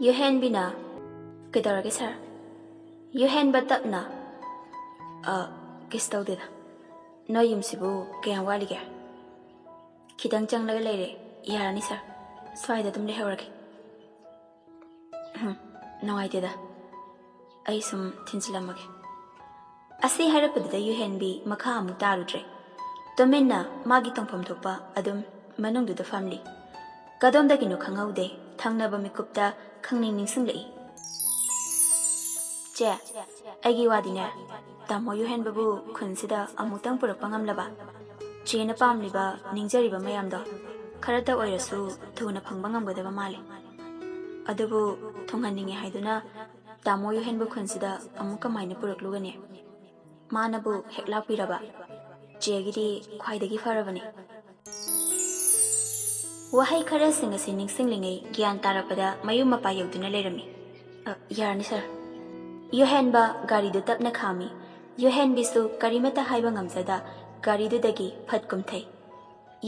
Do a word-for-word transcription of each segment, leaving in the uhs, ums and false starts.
ꯌꯨꯍꯦꯟꯕꯤꯅ, "ꯀꯩꯗꯧꯔꯒꯦ ꯁꯥꯔ?" ꯌꯨꯍꯦꯟꯕ ꯇꯞꯅ, "ꯑ, ꯀꯩꯁꯨ ꯇꯧꯗꯦꯗ꯫ ꯅꯣꯏ ꯌꯨꯝꯁꯤꯕꯨ ꯀꯌꯥꯝ ꯋꯥꯠꯂꯤꯒꯦ?" "ꯈꯤꯇꯪ ꯆꯪꯂꯒ ꯂꯩꯔꯦ꯫ ꯌꯥꯔꯅꯤ ꯁꯥꯔ꯫ ꯁ꯭ꯋꯥꯏꯗ ꯑꯗꯨꯝ ꯂꯩꯍꯧꯔꯒꯦ꯫" "ꯎꯝ, ꯅꯨꯡꯉꯥꯏꯇꯦꯗ꯫ ꯑꯩ ꯁꯨꯝ ꯊꯤꯟꯖꯤꯜꯂꯝꯃꯒꯦ꯫" ꯑꯁꯤ ꯍꯥꯏꯔꯛꯄꯗꯨꯗ ꯌꯨꯍꯦꯟꯕꯤ ꯃꯈꯥ ꯑꯃꯨꯛ ꯇꯥꯔꯨꯗ꯭ꯔꯦ꯫ ꯇꯨꯃꯤꯟꯅ ꯃꯥꯒꯤ ꯇꯧꯐꯝ ꯊꯣꯛꯄ ꯑꯗꯨꯝ ꯃꯅꯨꯡꯗꯨꯗ ꯐꯝꯂꯤ꯫ ꯀꯗꯣꯝꯗꯒꯤꯅꯣ ꯈꯪꯍꯧꯗꯦ, ꯊꯪꯅꯕ ꯃꯤꯀꯨꯞꯇ ꯈꯪꯅꯤꯡ ꯅꯤꯡꯁꯤꯡꯂꯛꯏ꯫ "ꯆꯦ, ꯑꯩꯒꯤ ꯋꯥꯗꯤꯅꯦ, ꯇꯥꯃꯣ ꯌꯨꯍꯦꯟꯕꯕꯨ ꯈꯨꯟꯁꯤꯗ ꯑꯃꯨꯛꯇꯪ ꯄꯨꯔꯛꯄ ꯉꯝꯂꯕ, ꯆꯦꯅ ꯄꯥꯝꯂꯤꯕ, ꯅꯤꯡꯖꯔꯤꯕ ꯃꯌꯥꯝꯗꯣ ꯈꯔꯇ ꯑꯣꯏꯔꯁꯨ ꯊꯨꯅ ꯐꯪꯕ ꯉꯝꯒꯗꯕ ꯃꯥꯜꯂꯤ꯫ ꯑꯗꯨꯕꯨ ꯊꯨꯡꯍꯟꯅꯤꯡꯉꯦ ꯍꯥꯏꯗꯨꯅ ꯇꯥꯃꯣ ꯌꯨꯍꯦꯟꯕ ꯈꯨꯟꯁꯤꯗ ꯑꯃꯨꯛ ꯀꯃꯥꯏꯅ ꯄꯨꯔꯛꯂꯨꯒꯅꯤ? ꯃꯥꯅꯕꯨ ꯍꯦꯛ ꯂꯥꯛꯄꯤꯔꯕ, ꯆꯦꯒꯤꯗꯤ ꯈ꯭ꯋꯥꯏꯗꯒꯤ ꯐꯔꯕꯅꯤ꯫" ꯋꯥꯍꯩ ꯈꯔꯁꯤꯡ ꯑꯁꯤ ꯅꯤꯡꯁꯤꯡꯂꯤꯉꯩ ꯒ꯭ꯌꯥꯟ ꯇꯥꯔꯛꯄꯗ ꯃꯌꯨꯝ ꯃꯄꯥ ꯌꯧꯗꯨꯅ ꯂꯩꯔꯝꯃꯤ꯫ "ꯑ, ꯌꯥꯔꯅꯤ ꯁꯥꯔ꯫" ꯌꯨꯍꯦꯟꯕ ꯒꯥꯔꯤꯗꯨ ꯇꯞꯅ ꯈꯥꯝꯃꯤ꯫ ꯌꯨꯍꯦꯟꯕꯤꯁꯨ ꯀꯔꯤꯃꯠꯇ ꯍꯥꯏꯕ ꯉꯝꯖꯗ ꯒꯥꯔꯤꯗꯨꯗꯒꯤ ꯐꯠ ꯀꯨꯝꯊꯩ꯫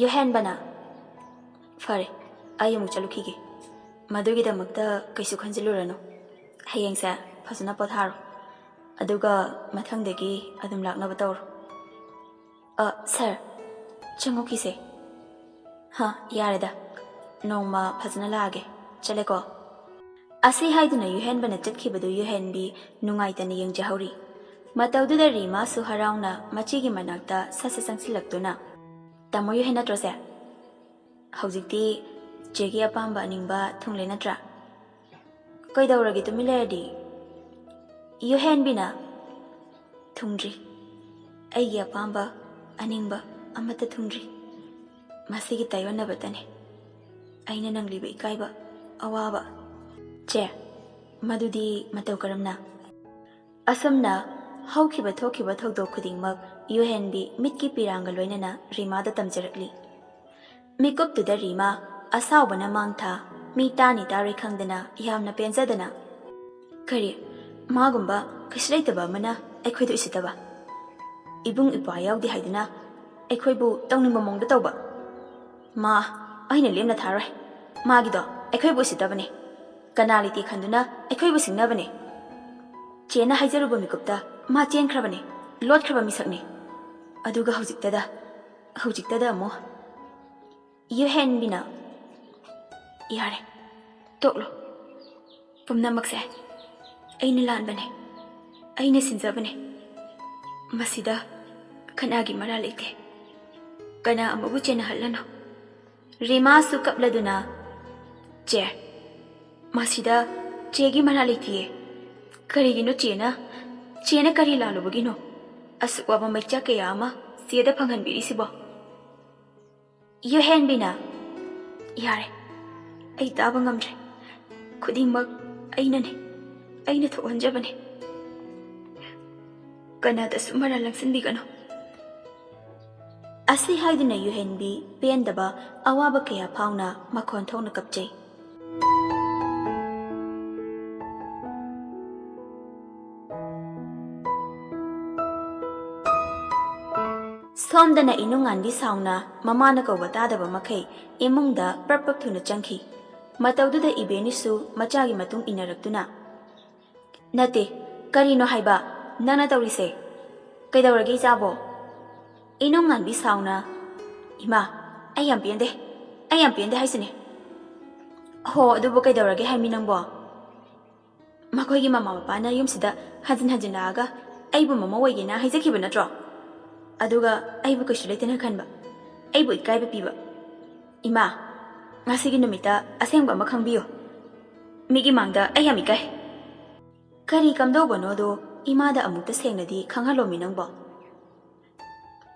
ꯌꯨꯍꯦꯟꯕꯅ, "ꯐꯔꯦ, ꯑꯩ ꯑꯃꯨꯛ ꯆꯠꯂꯨꯈꯤꯒꯦ꯫ ꯃꯗꯨꯒꯤꯗꯃꯛꯇ ꯀꯩꯁꯨ ꯈꯟꯖꯤꯜꯂꯨꯔꯅꯨ꯫ ꯍꯌꯦꯡꯁꯦ ꯐꯖꯅ ꯄꯣꯊꯥꯔꯣ꯫ ꯑꯗꯨꯒ ꯃꯊꯪꯗꯒꯤ ꯑꯗꯨꯝ ꯂꯥꯛꯅꯕ ꯇꯧꯔꯣ꯫" "ꯑ, ꯁꯥꯔ, ꯆꯪꯉꯨꯈꯤꯁꯦ꯫" "ꯍꯥ, ꯌꯥꯔꯦꯗ꯫ ꯅꯣꯡꯃ ꯐꯖꯅ ꯂꯥꯛꯑꯒꯦ꯫ ꯆꯠꯂꯦꯀꯣ꯫" ꯑꯁꯤ ꯍꯥꯏꯗꯨꯅ ꯌꯨꯍꯦꯟꯕꯅ ꯆꯠꯈꯤꯕꯗꯨ ꯌꯨꯍꯦꯟꯕꯤ ꯅꯨꯡꯉꯥꯏꯇꯅ ꯌꯦꯡꯖꯍꯧꯔꯤ꯫ ꯃꯇꯧꯗꯨꯗ ꯔꯤꯃꯥꯁꯨ ꯍꯔꯥꯎꯅ ꯃꯆꯦꯒꯤ ꯃꯅꯥꯛꯇ ꯁꯠ ꯁꯠ ꯆꯪꯁꯤꯜꯂꯛꯇꯨꯅ, "ꯇꯥꯃꯣ ꯌꯨꯍꯦꯟ ꯅꯠꯇ꯭ꯔꯣ ꯁꯦ? ꯍꯧꯖꯤꯛꯇꯤ ꯆꯦꯒꯤ ꯑꯄꯥꯝꯕ ꯑꯅꯤꯡꯕ ꯊꯨꯡꯂꯦ ꯅꯠꯇ꯭ꯔꯥ? ꯀꯩꯗꯧꯔꯒꯦ ꯇꯨꯃꯤꯟ ꯂꯩꯔꯗꯤ?" ꯌꯨꯍꯦꯟꯕꯤꯅ, "ꯊꯨꯡꯗ꯭ꯔꯤ꯫ ꯑꯩꯒꯤ ꯑꯄꯥꯝꯕ, ꯑꯅꯤꯡꯕ ꯑꯃꯠꯇ ꯊꯨꯡꯗ꯭ꯔꯤ꯫ ꯃꯁꯤꯒꯤ ꯇꯥꯏꯌꯣꯟꯅꯕꯇꯅꯤ ꯑꯩꯅ ꯅꯪꯂꯤꯕ ꯏꯀꯥꯏꯕ, ꯑꯋꯥꯕ꯫" "ꯆꯦ, ꯃꯗꯨꯗꯤ ꯃꯇꯧ ꯀꯔꯝꯅ?" ꯑꯁꯨꯝꯅ ꯍꯧꯈꯤꯕ ꯊꯣꯛꯈꯤꯕ ꯊꯧꯗꯣꯛ ꯈꯨꯗꯤꯡꯃꯛ ꯌꯨꯍꯦꯟꯕꯤ ꯃꯤꯠꯀꯤ ꯄꯤꯔꯥꯡꯒ ꯂꯣꯏꯅꯅ ꯔꯤꯃꯥꯗ ꯇꯝꯖꯔꯛꯂꯤ꯫ ꯃꯤꯀꯨꯞꯇꯨꯗ ꯔꯤꯃꯥ ꯑꯁꯥꯎꯕꯅ ꯃꯥꯡ ꯊꯥ, ꯃꯤ ꯇꯥꯅꯤ ꯇꯥꯔꯣꯏ ꯈꯪꯗꯅ ꯌꯥꯝꯅ ꯄꯦꯟꯖꯗꯅ, "ꯀꯔꯤ? ꯃꯥꯒꯨꯝꯕ ꯀꯩꯁꯨ ꯂꯩꯇꯕ ꯑꯃꯅ ꯑꯩꯈꯣꯏꯗ ꯎꯁꯤꯠꯇꯕ? ꯏꯕꯨꯡ ꯏꯄ꯭ꯋꯥ ꯌꯥꯎꯗꯦ ꯍꯥꯏꯗꯨꯅ ꯑꯩꯈꯣꯏꯕꯨ ꯇꯧꯅꯤꯡꯕ ꯃꯑꯣꯡꯗ ꯇꯧꯕ? ꯃꯥ ꯑꯩꯅ ꯂꯦꯝꯅ ꯊꯥꯔꯣꯏ꯫ ꯃꯥꯒꯤꯗꯣ ꯑꯩꯈꯣꯏꯕꯨ ꯎꯁꯤꯠꯇꯕꯅꯤ꯫ ꯀꯅꯥ ꯂꯩꯇꯦ ꯈꯟꯗꯨꯅ ꯑꯩꯈꯣꯏꯕꯨ ꯁꯤꯡꯅꯕꯅꯦ꯫ ꯆꯦꯅ ꯍꯥꯏꯖꯔꯨꯕ ꯃꯤꯀꯨꯞꯇ ꯃꯥ ꯆꯦꯟꯈ꯭ꯔꯕꯅꯦ, ꯂꯣꯠꯈ꯭ꯔꯕ ꯃꯤꯁꯛꯅꯦ꯫ ꯑꯗꯨꯒ ꯍꯧꯖꯤꯛꯇꯗ, ꯍꯧꯖꯤꯛꯇꯗ ꯑꯃꯨꯛ ꯌꯨꯍꯦꯟꯕꯤꯅ, "ꯌꯥꯔꯦ, ꯇꯣꯛꯂꯣ꯫ ꯄꯨꯝꯅꯃꯛꯁꯦ ꯑꯩꯅ ꯂꯥꯟꯕꯅꯦ, ꯑꯩꯅ ꯁꯤꯟꯖꯕꯅꯦ꯫ ꯃꯁꯤꯗ ꯀꯅꯥꯒꯤ ꯃꯔꯥꯜ ꯂꯩꯇꯦ꯫ ꯀꯅꯥ ꯑꯃꯕꯨ ꯆꯦꯟꯅꯍꯜꯂꯅꯨ꯫" ꯔꯤꯃꯥꯁꯨ ꯀꯞꯂꯗꯨꯅ, "ꯆꯦ, ꯃꯁꯤꯗ ꯆꯦꯒꯤ ꯃꯔꯥꯜ ꯂꯩꯇꯤꯌꯦ꯫ ꯀꯔꯤꯒꯤꯅꯣ ꯆꯦꯅ, ꯆꯦꯅ ꯀꯔꯤ ꯂꯥꯜꯂꯨꯕꯒꯤꯅꯣ ꯑꯁꯨꯛ ꯋꯥꯕ ꯃꯩꯆꯥꯛ ꯀꯌꯥ ꯑꯃ ꯆꯦꯗ ꯐꯪꯍꯟꯕꯤꯔꯤꯁꯤꯕꯣ?" ꯌꯨꯍꯦꯟꯕꯤꯅ, "ꯌꯥꯔꯦ, ꯑꯩ ꯇꯥꯕ ꯉꯝꯗ꯭ꯔꯦ꯫ ꯈꯨꯗꯤꯡꯃꯛ ꯑꯩꯅꯅꯦ, ꯑꯩꯅ ꯊꯣꯛꯍꯟꯖꯕꯅꯦ꯫ ꯀꯅꯥꯗꯁꯨ ꯃꯔꯥꯜ ꯂꯪꯁꯤꯟꯕꯤꯒꯅꯨ꯫" ꯑꯁꯤ ꯍꯥꯏꯗꯨꯅ ꯌꯨꯍꯦꯟꯕꯤ ꯄꯦꯟꯗꯕ, ꯑꯋꯥꯕ ꯀꯌꯥ ꯐꯥꯎꯅ ꯃꯈꯣꯟ ꯊꯣꯛꯅ ꯀꯞꯆꯩ꯫ ꯁꯣꯝꯗꯅ ꯏꯅꯨꯡꯉꯥꯟꯕꯤ ꯁꯥꯎꯅ ꯃꯃꯥꯅ ꯀꯧꯕ ꯇꯥꯗꯕ ꯃꯈꯩ ꯏꯃꯨꯡꯗ ꯄ꯭ꯔꯞ ꯄ꯭ꯔꯞ ꯊꯨꯅ ꯆꯪꯈꯤ꯫ ꯃꯇꯧꯗꯨꯗ ꯏꯕꯦꯅꯤꯁꯨ ꯃꯆꯥꯒꯤ ꯃꯇꯨꯡ ꯏꯟꯅꯔꯛꯇꯨꯅ, "ꯅꯠꯇꯦ, ꯀꯔꯤꯅꯣ ꯍꯥꯏꯕ ꯅꯪꯅ ꯇꯧꯔꯤꯁꯦ? ꯀꯩꯗꯧꯔꯒꯦ ꯏꯆꯥꯕꯣ?" ꯏꯅꯨꯡꯉꯥꯟꯕꯤ ꯁꯥꯎꯅ, "ꯏꯃꯥ, ꯑꯩ ꯌꯥꯝ ꯄꯦꯟꯗꯦ, ꯑꯩ ꯌꯥꯝ ꯄꯦꯟꯗꯦ ꯍꯥꯏꯁꯤꯅꯦ꯫" "ꯍꯣ, ꯑꯗꯨꯕꯨ ꯀꯩꯗꯧꯔꯒꯦ ꯍꯥꯏꯃꯤ ꯅꯪꯕꯣ? ꯃꯈꯣꯏꯒꯤ ꯃꯃꯥ ꯃꯄꯥꯅ ꯌꯨꯝꯁꯤꯗ ꯍꯟꯖꯤꯟ ꯍꯟꯖꯤꯟ ꯂꯥꯛꯑꯒ ꯑꯩꯕꯨ ꯃꯃꯧ ꯑꯣꯏꯒꯦꯅ ꯍꯥꯏꯖꯈꯤꯕ ꯅꯠꯇ꯭ꯔꯣ? ꯑꯗꯨꯒ ꯑꯩꯕꯨ ꯀꯩꯁꯨ ꯂꯩꯇꯅ ꯈꯟꯕ, ꯑꯩꯕꯨ ꯏꯀꯥꯏꯕ ꯄꯤꯕ꯫ ꯏꯃꯥ, ꯉꯁꯤꯒꯤ ꯅꯨꯃꯤꯠꯇ ꯑꯁꯦꯡꯕ ꯑꯃ ꯈꯪꯕꯤꯌꯨ꯫ ꯃꯤꯒꯤ ꯃꯥꯡꯗ ꯑꯩ ꯌꯥꯝ ꯏꯀꯥꯏ꯫" ꯀꯔꯤ ꯀꯝꯗꯧꯕꯅꯣꯗꯣ ꯏꯃꯥꯗ ꯑꯃꯨꯛꯇ ꯁꯦꯡꯅꯗꯤ ꯈꯪꯍꯜꯂꯣꯃꯤ ꯅꯪꯕꯣ꯫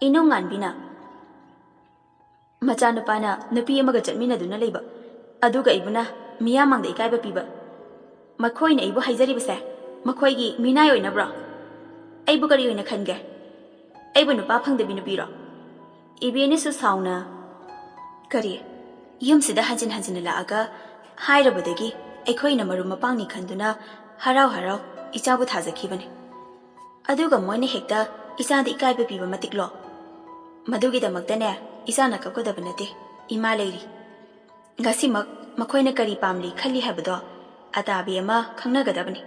ꯏꯅꯨꯡꯉꯥꯟꯕꯤꯅ, "ꯃꯆꯥꯅꯨꯄꯥꯅ ꯅꯨꯄꯤ ꯑꯃꯒ ꯆꯠꯃꯤꯟꯅꯗꯨꯅ ꯂꯩꯕ, ꯑꯗꯨꯒ ꯑꯩꯕꯨꯅ ꯃꯤꯌꯥꯝ ꯃꯥꯡꯗ ꯏꯀꯥꯏꯕ ꯄꯤꯕ꯫ ꯃꯈꯣꯏꯅ ꯑꯩꯕꯨ ꯍꯥꯏꯖꯔꯤꯕꯁꯦ ꯃꯈꯣꯏꯒꯤ ꯃꯤꯅꯥꯏ ꯑꯣꯏꯅꯕ꯭ꯔꯣ? ꯑꯩꯕꯨ ꯀꯔꯤ ꯑꯣꯏꯅ ꯈꯟꯒꯦ? ꯑꯩꯕꯨ ꯅꯨꯄꯥ ꯐꯪꯗꯕꯤ ꯅꯨꯄꯤꯔꯣ?" ꯏꯕꯦꯅꯤꯁꯨ ꯁꯥꯎꯅ, "ꯀꯔꯤ? ꯌꯨꯝꯁꯤꯗ ꯍꯟꯖꯤꯟ ꯍꯟꯖꯤꯟꯅ ꯂꯥꯛꯑꯒ ꯍꯥꯏꯔꯕꯗꯒꯤ ꯑꯩꯈꯣꯏꯅ ꯃꯔꯨꯞ ꯃꯄꯥꯡꯅꯤ ꯈꯟꯗꯨꯅ ꯍꯔꯥꯎ ꯍꯔꯥꯎ ꯏꯆꯥꯕꯨ ꯊꯥꯖꯈꯤꯕꯅꯤ꯫ ꯑꯗꯨꯒ ꯃꯣꯏꯅ ꯍꯦꯛꯇ ꯏꯆꯥꯗ ꯏꯀꯥꯏꯕ ꯄꯤꯕ ꯃꯇꯤꯛꯂꯣ? ꯃꯗꯨꯒꯤꯗꯃꯛꯇꯅꯦ ꯏꯆꯥꯅ ꯀꯞꯀꯗꯕ ꯅꯠꯇꯦ, ꯏꯃꯥ ꯂꯩꯔꯤ꯫ ꯉꯁꯤꯃꯛ ꯃꯈꯣꯏꯅ ꯀꯔꯤ ꯄꯥꯝꯂꯤ ꯈꯜꯂꯤ ꯍꯥꯏꯕꯗꯣ ꯑꯇꯥꯕꯤ ꯑꯃ ꯈꯪꯅꯒꯗꯕꯅꯤ꯫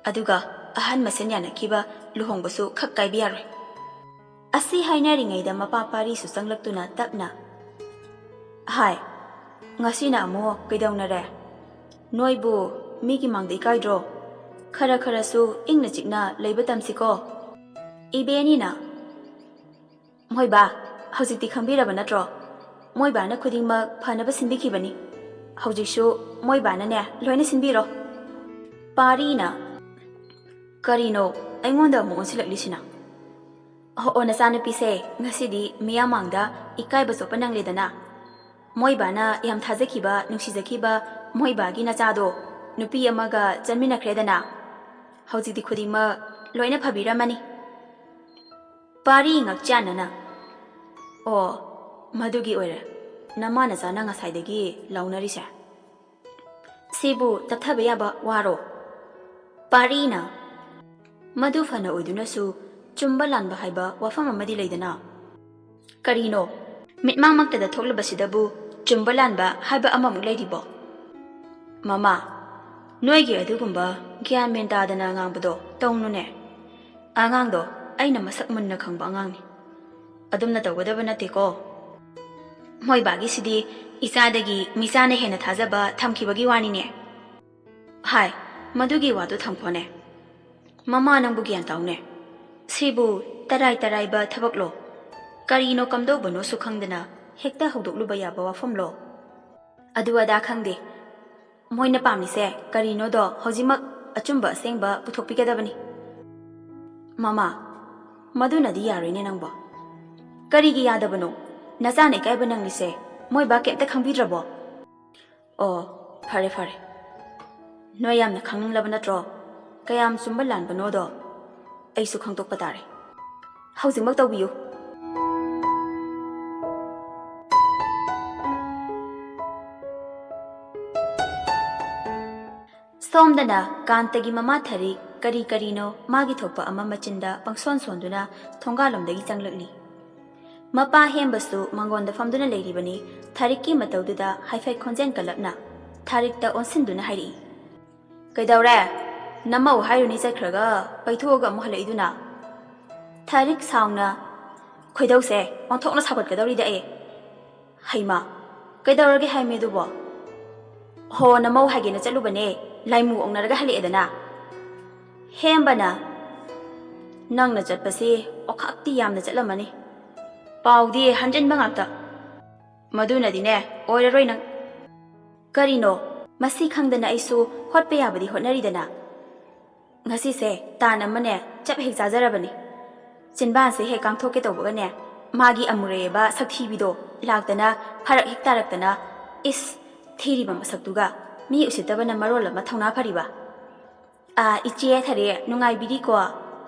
ꯑꯗꯨꯒ ꯑꯍꯟ ꯃꯁꯦꯟ ꯌꯥꯅꯈꯤꯕ ꯂꯨꯍꯣꯡꯕꯁꯨ ꯈꯛ ꯀꯥꯏꯕ ꯌꯥꯔꯣꯏ꯫ ꯑꯁꯤ ꯍꯥꯏꯅꯔꯤꯉꯩꯗ ꯃꯄꯥ ꯄꯥꯔꯤꯁꯨ ꯆꯪꯂꯛꯇꯨꯅ ꯇꯞꯅ, "ꯍꯥꯏ, ꯉꯁꯤꯅ ꯑꯃꯨꯛ ꯀꯩꯗꯧꯅꯔꯦ? ꯅꯣꯏꯕꯨ ꯃꯤꯒꯤ ꯃꯥꯡꯗ ꯏꯀꯥꯏꯗ꯭ꯔꯣ? ꯈꯔ ꯈꯔꯁꯨ ꯏꯪꯅ ꯆꯤꯛꯅ ꯂꯩꯕ ꯇꯝꯁꯤꯀꯣ?" ꯏꯕꯦꯅꯤꯅ, "ꯃꯣꯏꯕꯥ, ꯍꯧꯖꯤꯛꯇꯤ ꯈꯪꯕꯤꯔꯕ ꯅꯠꯇ꯭ꯔꯣ? ꯃꯣꯏꯕꯥꯅ ꯈꯨꯗꯤꯡꯃꯛ ꯐꯅꯕ ꯁꯤꯟꯕꯤꯈꯤꯕꯅꯤ꯫ ꯍꯧꯖꯤꯛꯁꯨ ꯃꯣꯏꯕꯥꯅꯅꯦ ꯂꯣꯏꯅ ꯁꯤꯟꯕꯤꯔꯣ꯫" ꯄꯥꯔꯤꯅ, "ꯀꯔꯤꯅꯣ ꯑꯩꯉꯣꯟꯗ ꯑꯃꯨꯛ ꯑꯣꯟꯁꯤꯜꯂꯛꯂꯤꯁꯤꯅ? ꯑꯣ, ꯑꯣ, ꯅꯆꯥꯅꯨꯄꯤꯁꯦ ꯉꯁꯤꯗꯤ ꯃꯤꯌꯥꯝ ꯃꯥꯡꯗ ꯏꯀꯥꯏꯕ ꯆꯣꯞꯄ ꯅꯪꯂꯦꯗꯅ꯫ ꯃꯣꯏꯕꯥꯅ ꯌꯥꯝ ꯊꯥꯖꯈꯤꯕ, ꯅꯨꯡꯁꯤꯖꯈꯤꯕ ꯃꯣꯏꯕꯥꯒꯤ ꯅꯆꯥꯗꯣ ꯅꯨꯄꯤ ꯑꯃꯒ ꯆꯟꯃꯤꯟꯅꯈ꯭ꯔꯦꯗꯅ꯫ ꯍꯧꯖꯤꯛꯇꯤ ꯈꯨꯗꯤꯡꯃꯛ ꯂꯣꯏꯅ ꯐꯕꯤꯔꯝꯃꯅꯤ꯫" ꯄꯥꯔꯤ ꯉꯛꯆꯥꯟꯅꯅ, "ꯑꯣ, ꯃꯗꯨꯒꯤ ꯑꯣꯏꯔꯦ ꯅꯃꯥ ꯅꯆꯥꯅ ꯉꯁꯥꯏꯗꯒꯤ ꯂꯥꯎꯅꯔꯤꯁꯦ꯫ ꯁꯤꯕꯨ ꯇꯞꯊꯕ ꯌꯥꯕ ꯋꯥꯔꯣ?" ꯄꯥꯔꯤꯅ, "ꯃꯗꯨ ꯐꯅ ꯑꯣꯏꯗꯨꯅꯁꯨ ꯆꯨꯝꯕ ꯂꯥꯟꯕ ꯍꯥꯏꯕ ꯋꯥꯐꯝ ꯑꯃꯗꯤ ꯂꯩꯗꯅ?" "ꯀꯔꯤꯅꯣ? ꯃꯤꯠꯃꯥꯡꯃꯛꯇꯗ ꯊꯣꯛꯂꯕꯁꯤꯗꯕꯨ ꯆꯨꯝꯕ ꯂꯥꯟꯕ ꯍꯥꯏꯕ ꯑꯃꯃꯨꯛ ꯂꯩꯔꯤꯕꯣ?" "ꯃꯃꯥ, ꯅꯣꯏꯒꯤ ꯑꯗꯨꯒꯨꯝꯕ ꯒ꯭ꯌꯥꯟ ꯃꯦꯟ ꯇꯥꯗꯅ ꯉꯥꯡꯕꯗꯣ ꯇꯧꯅꯨꯅꯦ꯫ ꯑꯉꯥꯡꯗꯣ ꯑꯩꯅ ꯃꯁꯛ ꯃꯨꯟꯅ ꯈꯪꯕ ꯑꯉꯥꯡꯅꯤ꯫ ꯑꯗꯨꯝꯅ ꯇꯧꯒꯗꯕ ꯅꯠꯇꯦꯀꯣ꯫ ꯃꯣꯏꯕꯥꯒꯤꯁꯤꯗꯤ ꯏꯆꯥꯗꯒꯤ ꯃꯤꯆꯥꯅ ꯍꯦꯟꯅ ꯊꯥꯖꯕ ꯊꯝꯈꯤꯕꯒꯤ ꯋꯥꯅꯤꯅꯦ꯫" "ꯍꯥꯏ, ꯃꯗꯨꯒꯤ ꯋꯥꯗꯨ ꯊꯝꯈꯣꯅꯦ꯫ ꯃꯃꯥ, ꯅꯪꯕꯨ ꯒ꯭ꯌꯥꯟ ꯇꯥꯎꯅꯦ꯫ ꯁꯤꯕꯨ ꯇꯔꯥꯏ ꯇꯔꯥꯏꯕ ꯊꯕꯛꯂꯣ? ꯀꯔꯤꯅꯣ ꯀꯝꯗꯧꯕꯅꯣꯁꯨ ꯈꯪꯗꯅ ꯍꯦꯛꯇ ꯍꯧꯗꯣꯛꯂꯨꯕ ꯌꯥꯕ ꯋꯥꯐꯝꯂꯣ?" "ꯑꯗꯨ ꯑꯗꯥ ꯈꯪꯗꯦ꯫ ꯃꯣꯏꯅ ꯄꯥꯝꯃꯤꯁꯦ ꯀꯔꯤꯅꯣꯗꯣ ꯍꯧꯖꯤꯛꯃꯛ ꯑꯆꯨꯝꯕ ꯑꯁꯦꯡꯕ ꯄꯨꯊꯣꯛꯄꯤꯒꯗꯕꯅꯤ꯫" "ꯃꯃꯥ, ꯃꯗꯨꯅꯗꯤ ꯌꯥꯔꯣꯏꯅꯦ ꯅꯪꯕꯣ꯫" "ꯀꯔꯤꯒꯤ ꯌꯥꯗꯕꯅꯣ? ꯅꯆꯥꯅ ꯏꯀꯥꯏꯕ ꯅꯪꯂꯤꯁꯦ ꯃꯣꯏꯕꯥ ꯀꯩꯝꯇ ꯈꯪꯕꯤꯗ꯭ꯔꯕꯣ?" "ꯑꯣ, ꯐꯔꯦ ꯐꯔꯦ꯫ ꯅꯣꯏ ꯌꯥꯝꯅ ꯈꯪꯅꯤꯡꯂꯕ ꯅꯠꯇ꯭ꯔꯣ? ꯀꯌꯥꯝ ꯆꯨꯝꯕ ꯂꯥꯟꯕꯅꯣꯗꯣ ꯑꯩꯁꯨ ꯈꯪꯗꯣꯛꯄ ꯇꯥꯔꯦ꯫ ꯍꯧꯖꯤꯛꯃꯛ ꯇꯧꯕꯤꯌꯨ꯫" ꯁꯣꯝꯗꯅ ꯀꯥꯟꯇꯒꯤ ꯃꯃꯥ ꯊꯔꯤ ꯀꯔꯤ ꯀꯔꯤꯅꯣ ꯃꯥꯒꯤ ꯊꯣꯛꯄ ꯑꯃ ꯃꯆꯤꯟꯗ ꯄꯪꯁꯣꯟ ꯁꯣꯟꯗꯨꯅ ꯊꯣꯡꯒꯥꯜꯂꯣꯝꯗꯒꯤ ꯆꯪꯂꯛꯂꯤ꯫ ꯃꯄꯥ ꯍꯦꯝꯕꯁꯨ ꯃꯉꯣꯟꯗ ꯐꯝꯗꯨꯅ ꯂꯩꯔꯤꯕꯅꯤ꯫ ꯊꯔꯤꯛꯀꯤ ꯃꯇꯧꯗꯨꯗ ꯍꯥꯏꯐꯦꯠ ꯈꯣꯟꯖꯦꯜ ꯀꯜꯂꯞꯅ, ꯊꯥꯔꯤꯛꯇ ꯑꯣꯟꯁꯤꯟꯗꯨꯅ ꯍꯥꯏꯔꯛꯏ꯫ "ꯀꯩꯗꯧꯔꯦ? ꯅꯃꯧ ꯍꯥꯏꯔꯨꯅꯤ ꯆꯠꯈ꯭ꯔꯒ ꯄꯩꯊꯣꯛꯑꯒ ꯑꯃꯨꯛ ꯍꯜꯂꯛꯏꯗꯨꯅ?" ꯊꯥꯔꯤꯛ ꯁꯥꯎꯅ, "ꯈꯣꯏꯗꯧꯁꯦ ꯑꯣꯟꯊꯣꯛꯅ ꯁꯥꯎꯒꯠꯀꯗꯧꯔꯤꯗ ꯑꯩ꯫ ꯍꯩꯃꯥ, ꯀꯩꯗꯧꯔꯒꯦ ꯍꯥꯏꯃꯦ ꯑꯗꯨꯕꯣ?" "ꯍꯣ, ꯅꯃꯧ ꯍꯥꯏꯒꯦꯅ ꯆꯠꯂꯨꯕꯅꯦ, ꯂꯥꯏꯃꯨ ꯑꯣꯛꯅꯔꯒ ꯍꯜꯂꯛꯑꯦꯗꯅ꯫" ꯍꯦꯝꯕꯅ, "ꯅꯪꯅ ꯆꯠꯄꯁꯤ ꯑꯣꯈꯥꯛꯇꯤ ꯌꯥꯝꯅ ꯆꯠꯂꯝꯃꯅꯤ꯫ ꯄꯥꯎꯗꯤ ꯍꯟꯖꯤꯟꯕ ꯉꯥꯛꯇ꯫ ꯃꯗꯨꯅꯗꯤꯅꯦ, ꯑꯣꯏꯔꯔꯣꯏ ꯅꯪ꯫" "ꯀꯔꯤꯅꯣ? ꯃꯁꯤ ꯈꯪꯗꯅ ꯑꯩꯁꯨ ꯍꯣꯠꯄ ꯌꯥꯕꯗꯤ ꯍꯣꯠꯅꯔꯤꯗꯅ꯫ ꯉꯁꯤꯁꯦ ꯇꯥꯟ ꯑꯃꯅꯦ ꯆꯞ ꯍꯦꯛ ꯆꯥꯖꯔꯕꯅꯤ꯫ ꯆꯤꯟꯕꯥꯟꯁꯦ ꯍꯦꯛ ꯀꯥꯡꯊꯣꯛꯀꯦ ꯇꯧꯕꯒꯅꯦ, ꯃꯥꯒꯤ ꯑꯃꯨꯔꯩꯕ ꯁꯛꯊꯤꯕꯤꯗꯣ ꯂꯥꯛꯇꯅ ꯐꯔꯛ ꯍꯦꯛ ꯇꯥꯔꯛꯇꯅ, ꯏꯁ, ꯊꯤꯔꯤꯕ ꯃꯁꯛꯇꯨꯒ ꯃꯤ ꯎꯁꯤꯠꯇꯕꯅ ꯃꯔꯣꯜ ꯑꯃ ꯊꯧꯅꯥ ꯐꯔꯤꯕ꯫ ꯑꯥ, ꯏꯆꯦ ꯊꯔꯦ, ꯅꯨꯡꯉꯥꯏꯕꯤꯔꯤꯀꯣ?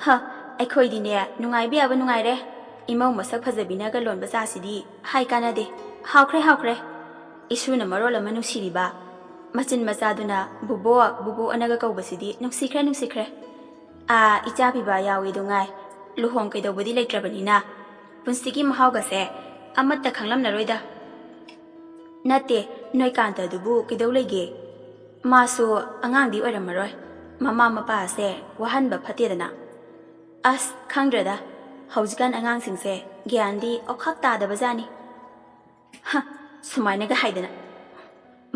ꯍ, ꯑꯩꯈꯣꯏꯗꯤꯅꯦ ꯅꯨꯡꯉꯥꯏꯕ ꯌꯥꯕ ꯅꯨꯡꯉꯥꯏꯔꯦ꯫ ꯏꯃꯧ ꯃꯁꯛ ꯐꯖꯕꯤꯅꯒ ꯂꯣꯟꯕ ꯆꯥꯁꯤꯗꯤ ꯍꯥꯏ ꯀꯥꯟꯅꯗꯦ꯫ ꯍꯥꯎꯈ꯭ꯔꯦ, ꯍꯥꯎꯈ꯭ꯔꯦ꯫ ꯏꯁꯨꯅ ꯃꯔꯣꯜ ꯑꯃ ꯅꯨꯡꯁꯤꯔꯤꯕ, ꯃꯆꯤꯟ ꯃꯆꯥꯗꯨꯅ ꯕꯨꯕꯣꯛ, ꯕꯨꯕꯣꯛ ꯑꯅꯒ ꯀꯧꯕꯁꯤꯗꯤ ꯅꯨꯡꯁꯤꯈ꯭ꯔꯦ, ꯅꯨꯡꯁꯤꯈ꯭ꯔꯦ꯫ ꯑꯥ, ꯏꯆꯥ ꯄꯤꯕ ꯌꯥꯎꯏꯗꯨ ꯉꯥꯏ꯫ ꯂꯨꯍꯣꯡ ꯀꯩꯗꯧꯕꯗꯤ ꯂꯩꯇ꯭ꯔꯕꯅꯤꯅ ꯄꯨꯟꯁꯤꯒꯤ ꯃꯍꯥꯎꯒꯁꯦ ꯑꯃꯠꯇ ꯈꯪꯂꯝꯂꯔꯣꯏꯗ꯫" "ꯅꯠꯇꯦ, ꯅꯣꯏ ꯀꯥꯟꯇꯗꯨꯕꯨ ꯀꯩꯗꯧ ꯂꯩꯒꯦ? ꯃꯥꯁꯨ ꯑꯉꯥꯡꯗꯤ ꯑꯣꯏꯔꯝꯃꯔꯣꯏ꯫ ꯃꯃꯥ ꯃꯄꯥꯁꯦ ꯋꯥꯍꯟꯕ ꯐꯠꯇꯦꯗꯅ꯫" "ꯑꯁ, ꯈꯪꯗ꯭ꯔꯦꯗ, ꯍꯧꯖꯤꯛꯀꯥꯟ ꯑꯉꯥꯡꯁꯤꯡꯁꯦ ꯒ꯭ꯌꯥꯟꯗꯤ ꯑꯣꯈꯥꯛ ꯇꯥꯗꯕꯖꯥꯠꯅꯤ꯫" ꯍ, ꯁꯨꯃꯥꯏꯅꯒ ꯍꯥꯏꯗꯅ꯫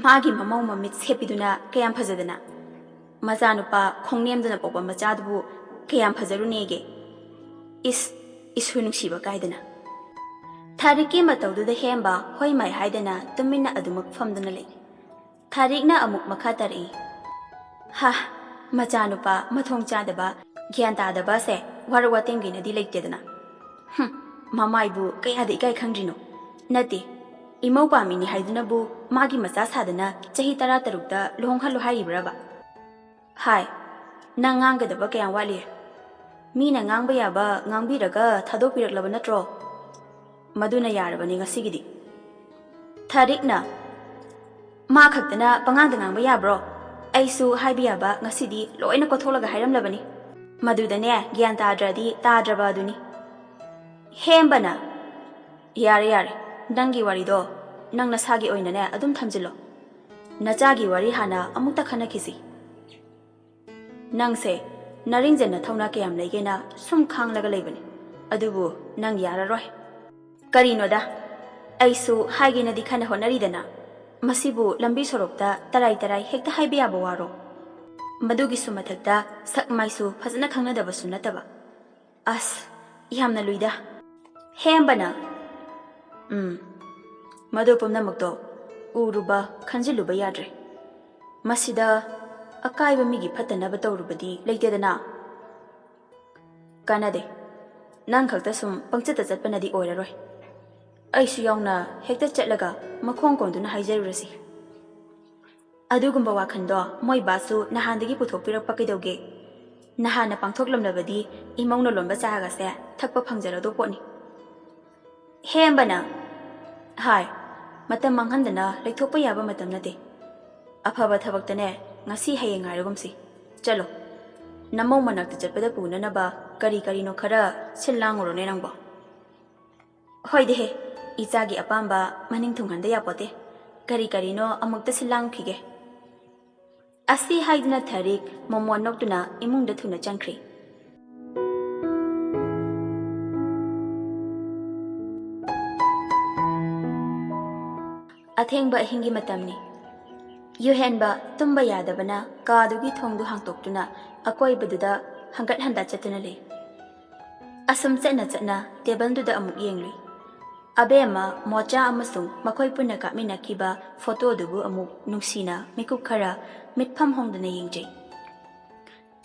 ꯃꯥꯒꯤ ꯃꯃꯧ ꯃꯃꯤꯠ ꯁꯦꯞꯄꯤꯗꯨꯅ ꯀꯌꯥꯝ ꯐꯖꯗꯅ꯫ ꯃꯆꯥꯅꯨꯄꯥ ꯈꯣꯡꯅꯦꯝꯗꯨꯅ ꯄꯣꯛꯄ ꯃꯆꯥꯗꯨꯕꯨ ꯀꯌꯥꯝ ꯐꯖꯔꯨꯅꯦꯒꯦ꯫ ꯏꯁ, ꯏꯁꯨ ꯅꯨꯡꯁꯤꯕ ꯀꯥꯏꯗꯅ꯫ ꯊꯥꯔꯤꯛꯀꯤ ꯃꯇꯧꯗꯨꯗ ꯍꯦꯝꯕ ꯍꯣꯏ ꯃꯥꯏ ꯍꯥꯏꯗꯅ ꯇꯨꯃꯤꯟꯅ ꯑꯗꯨꯃꯛ ꯐꯝꯗꯨꯅ ꯂꯩ꯫ ꯊꯥꯔꯤꯛꯅ ꯑꯃꯨꯛ ꯃꯈꯥ ꯇꯥꯔꯛꯏ꯫ "ꯍꯥ, ꯃꯆꯥꯅꯨꯄꯥ ꯃꯊꯣꯡ ꯆꯥꯗꯕ, ꯒ꯭ꯌꯥꯟ ꯇꯥꯗꯕꯁꯦ ꯋꯥꯔꯛ ꯋꯥꯇꯦꯝꯒꯤꯅꯗꯤ ꯂꯩꯇꯦꯗꯅ꯫ ꯍꯨꯝ, ꯃꯃꯥꯏꯕꯨ ꯀꯌꯥꯗ ꯏꯀꯥꯏ ꯈꯪꯗ꯭ꯔꯤꯅꯣ? ꯅꯠꯇꯦ, ꯏꯃꯧ ꯄꯥꯝꯃꯤꯅꯤ ꯍꯥꯏꯗꯨꯅꯕꯨ ꯃꯥꯒꯤ ꯃꯆꯥ ꯁꯥꯗꯅ ꯆꯍꯤ ꯇꯔꯥ ꯇꯔꯨꯛꯇ ꯂꯨꯍꯣꯡꯍꯜꯂꯨ ꯍꯥꯏꯔꯤꯕ꯭ꯔꯕ?" "ꯍꯥꯏ, ꯅꯪ ꯉꯥꯡꯒꯗꯕ ꯀꯌꯥꯝ ꯋꯥꯠꯂꯤ? ꯃꯤꯅ ꯉꯥꯡꯕ ꯌꯥꯕ ꯉꯥꯡꯕꯤꯔꯒ ꯊꯥꯗꯣꯛꯄꯤꯔꯛꯂꯕ ꯅꯠꯇ꯭ꯔꯣ?" "ꯃꯗꯨꯅ ꯌꯥꯔꯕꯅꯤ ꯉꯁꯤꯒꯤꯗꯤ꯫" ꯊꯥꯔꯤꯛꯅ, "ꯃꯥ ꯈꯛꯇꯅ ꯄꯉꯥꯡꯗ ꯉꯥꯡꯕ ꯌꯥꯕ꯭ꯔꯣ? ꯑꯩꯁꯨ ꯍꯥꯏꯕ ꯌꯥꯕ ꯉꯁꯤꯗꯤ ꯂꯣꯏꯅ ꯀꯣꯊꯣꯛꯂꯒ ꯍꯥꯏꯔꯝꯂꯕꯅꯤ꯫ ꯃꯗꯨꯗꯅꯦ ꯒ꯭ꯌꯥꯟ ꯇꯥꯗ꯭ꯔꯗꯤ ꯇꯥꯗ꯭ꯔꯕ ꯑꯗꯨꯅꯤ꯫" ꯍꯦꯝꯕꯅ, "ꯌꯥꯔꯦ, ꯌꯥꯔꯦ, ꯅꯪꯒꯤ ꯋꯥꯔꯤꯗꯣ ꯅꯪ ꯅꯁꯥꯒꯤ ꯑꯣꯏꯅꯅꯦ ꯑꯗꯨꯝ ꯊꯝꯖꯤꯜꯂꯣ꯫ ꯅꯆꯥꯒꯤ ꯋꯥꯔꯤ ꯍꯥꯟꯅ ꯑꯃꯨꯛꯇ ꯈꯟꯅꯈꯤꯁꯤ꯫ ꯅꯪꯁꯦ ꯅꯔꯤꯡꯖꯟꯅ ꯊꯧꯅꯥ ꯀꯌꯥꯝ ꯂꯩꯒꯦꯅ ꯁꯨꯝ ꯈꯥꯡꯂꯒ ꯂꯩꯕꯅꯤ, ꯑꯗꯨꯕꯨ ꯅꯪ ꯌꯥꯔꯔꯣꯏ꯫ ꯀꯔꯤꯅꯣꯗ, ꯑꯩꯁꯨ ꯍꯥꯏꯒꯦꯅꯗꯤ ꯈꯟꯅ ꯍꯣꯠꯅꯔꯤꯗꯅ, ꯃꯁꯤꯕꯨ ꯂꯝꯕꯤ ꯁꯣꯔꯣꯛꯇ ꯇꯔꯥꯏ ꯇꯔꯥꯏ ꯍꯦꯛꯇ ꯍꯥꯏꯕ ꯌꯥꯕ ꯋꯥꯔꯣ? ꯃꯗꯨꯒꯤꯁꯨ ꯃꯊꯛꯇ ꯁꯛ ꯃꯥꯏꯁꯨ ꯐꯖꯅ ꯈꯪꯅꯗꯕꯁꯨ ꯅꯠꯇꯕ꯫ ꯑꯁ, ꯌꯥꯝꯅ ꯂꯨꯏꯗ꯫ ꯍꯦꯝꯕꯅ, ꯎꯝ, ꯃꯗꯨ ꯄꯨꯝꯅꯃꯛꯇꯣ ꯎꯔꯨꯕ, ꯈꯟꯖꯤꯜꯂꯨꯕ ꯌꯥꯗ꯭ꯔꯦ꯫ ꯃꯁꯤꯗ ꯑꯀꯥꯏꯕ ꯃꯤꯒꯤ ꯐꯠꯇꯅꯕ ꯇꯧꯔꯨꯕꯗꯤ ꯂꯩꯇꯦꯗꯅ꯫ ꯀꯥꯟꯅꯗꯦ꯫ ꯅꯪ ꯈꯛꯇ ꯁꯨꯝ ꯄꯪꯆꯠꯇ ꯆꯠꯄꯅꯗꯤ ꯑꯣꯏꯔꯔꯣꯏ꯫ ꯑꯩꯁꯨ ꯌꯥꯎꯅ ꯍꯦꯛꯇ ꯆꯠꯂꯒ ꯃꯈꯣꯡ ꯀꯣꯟꯗꯨꯅ ꯍꯥꯏꯖꯔꯨꯔꯁꯤ꯫ ꯑꯗꯨꯒꯨꯝꯕ ꯋꯥꯈꯜꯗꯣ ꯃꯣꯏ ꯕꯥꯁꯨ ꯅꯍꯥꯟꯗꯒꯤ ꯄꯨꯊꯣꯛꯄꯤꯔꯛꯄ ꯀꯩꯗꯧꯒꯦ? ꯅꯍꯥꯟꯅ ꯄꯥꯡꯊꯣꯛꯂꯝꯂꯕꯗꯤ ꯏꯃꯧꯅ ꯂꯣꯟꯕ ꯆꯥꯒꯁꯦ ꯊꯛꯄ ꯐꯪꯖꯔꯗꯧ ꯄꯣꯠꯅꯤ꯫ ꯍꯦꯝꯕꯅ, ꯍꯥꯏ, ꯃꯇꯝ ꯃꯥꯡꯍꯟꯗꯅ ꯂꯩꯊꯣꯛꯄ ꯌꯥꯕ ꯃꯇꯝ ꯅꯠꯇꯦ꯫ ꯑꯐꯕ ꯊꯕꯛꯇꯅꯦ, ꯉꯁꯤ ꯍꯌꯦꯡ ꯉꯥꯏꯔꯒꯨꯝꯁꯤ꯫ ꯆꯠꯂꯣ, ꯅꯃꯧ ꯃꯅꯥꯛꯇ ꯆꯠꯄꯗ ꯄꯨꯅꯅꯕ ꯀꯔꯤ ꯀꯔꯤꯅꯣ ꯈꯔ ꯁꯤꯜ ꯂꯥꯡꯉꯨꯔꯣꯅꯦ ꯅꯪꯕꯣ꯫ ꯍꯣꯏꯗꯦꯍꯦ, ꯏꯆꯥꯒꯤ ꯑꯄꯥꯝꯕ ꯃꯅꯤꯡ ꯊꯨꯡꯍꯟꯗ ꯌꯥꯄꯣꯠꯇꯦ꯫ ꯀꯔꯤ ꯀꯔꯤꯅꯣ ꯑꯃꯨꯛꯇ ꯁꯤꯜ ꯂꯥꯡꯉꯨꯈꯤꯒꯦ꯫ ꯑꯁꯤ ꯍꯥꯏꯗꯨꯅ ꯊꯔꯤꯛ ꯃꯣꯃꯣꯟ ꯅꯣꯛꯇꯨꯅ ꯏꯃꯨꯡꯗ ꯊꯨꯅ ꯆꯪꯈ꯭ꯔꯦ꯫ ꯑꯊꯦꯡꯕ ꯑꯍꯤꯡꯒꯤ ꯃꯇꯝꯅꯤ꯫ ꯌꯨꯍꯦꯟꯕ ꯇꯨꯝꯕ ꯌꯥꯗꯕꯅ ꯀꯥꯗꯨꯒꯤ ꯊꯣꯡꯗꯨ ꯍꯥꯡꯇꯣꯛꯇꯨꯅ ꯑꯀꯣꯏꯕꯗꯨꯗ ꯍꯪꯒꯠ ꯍꯟꯗ ꯆꯠꯇꯨꯅ ꯂꯩ꯫ ꯑꯁꯨꯝ ꯆꯠꯅ ꯆꯠꯅ ꯇꯦꯕꯜꯗꯨꯗ ꯑꯃꯨꯛ ꯌꯦꯡꯂꯨꯏ꯫ ꯑꯕꯦꯝꯃ, ꯃꯣꯆꯥ ꯑꯃꯁꯨꯡ ꯃꯈꯣꯏ ꯄꯨꯟꯅ ꯀꯥꯞꯃꯤꯟꯅꯈꯤꯕ ꯐꯣꯇꯣꯗꯨꯕꯨ ꯑꯃꯨꯛ ꯅꯨꯡꯁꯤꯅ ꯃꯤꯀꯨꯞ ꯈꯔ ꯃꯤꯠꯐꯝ ꯍꯣꯡꯗꯅ ꯌꯦꯡꯖꯩ꯫